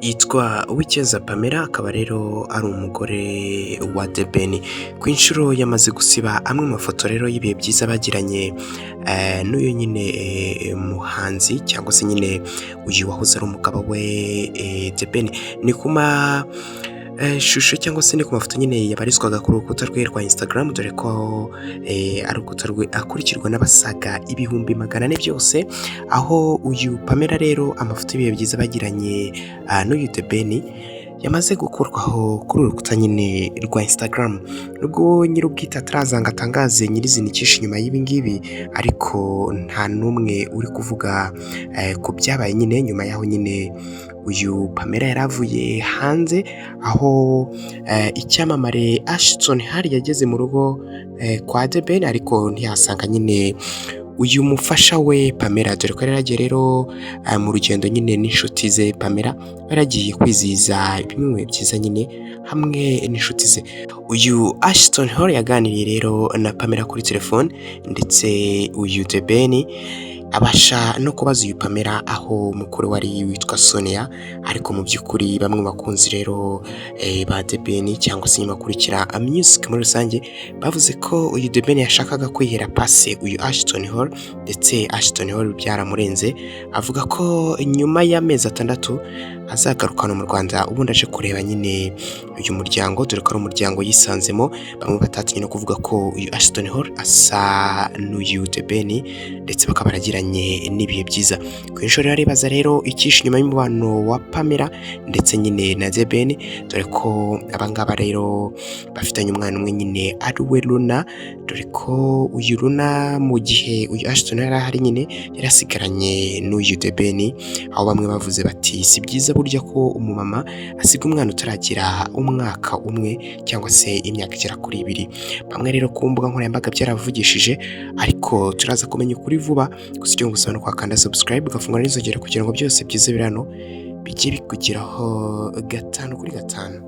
Yitwa Uwicyeza Pamela, akaba rero ari umugore wa The Ben. Ku inshuro yamaze gusiba amwe mu mafoto rero y'ibihe byiza bagiranye n'uyu nyine muhanzi, cyangwa se nyine uyu wahoze ari umugabo we The Ben. Ni ku ma shusho cyangwa se ni ku mafoto nyine yabarizwaga ku rukuta rwe rwa Instagram, dore ko ari urukuta rwe akurikirwa n'abasaga 400,000 byose, aho uyu Pamela rero amafoto y'ibihe byiza bagiranye n'uyu The Ben yamaze gukurwaho kuri uru rukuta nyine rwa Instagram. Nubwo nyir'ubwite ataraza ngo atangaze nyirizina icyishe inyuma y'ibi ngibi, ariko nta n'umwe uri kuvuga ku byabaye nyine nyuma y'aho nyine uyu Pamela yari avuye hanze, aho icyamamare Ashton Hall yageze mu rugo kwa The Ben, ariko ntiyasanga nyine uyu mufasha we Pamela, dore ko yari yaragiye rero mu rugendo nyine n'inshuti ze. Pamela yaragiye kwizihiza bimwe mu bihe byiza nyine hamwe n'inshuti ze. Uyu Ashton Hall yaganiriye rero na Pamela kuri telefone, ndetse uyu The Ben abasha no kubaza uyu Pamela aho mukuru wari witwa Sonia. Ariko mu by'ukuri bamwe mu bakunzi rero ba The Ben cyangwa se bakurikira music muri rusange bavuze ko uyu The Ben yashakaga kwihera pase uyu Ashton Hall, ndetse Ashton Hall byaramurenze, avuga ko nyuma y'amezi 6 azagarukana mu Rwanda ubundi aje kureba nyine uyu muryango, dore ko ari umuryango yisanzemo. Bamwe batatinye no kuvuga ko uyu Ashton Hall asa n'uyu The Ben, ndetse bakaba baragiranye n'ibihe byiza. Ku inshuro rero aribaza rero icyishe inyuma y'umubano wa Pamela ndetse nyine na The Ben, dore ko abangaba rero bafitanye umwana umwe nyine ari we Luna, dore ko uyu Luna mu gihe uyu Ashton yari ahari nyine yari asigaranye n'uyu The Ben, aho bamwe bavuze bati si byiza burya ko umumama asiga umwana utaragira umwaka umwe cyangwa se imyaka igera kuri 2. Bamwe rero ku mbuga nkoranyambaga byaravugishije, ariko turaza kumenya ukuri vuba. Gusa icyo ngusaba no kwakanda subscribe ugafungura n'inzogera kugira ngo byose byiza biri hano bijye bikugeraho 5 kuri 5.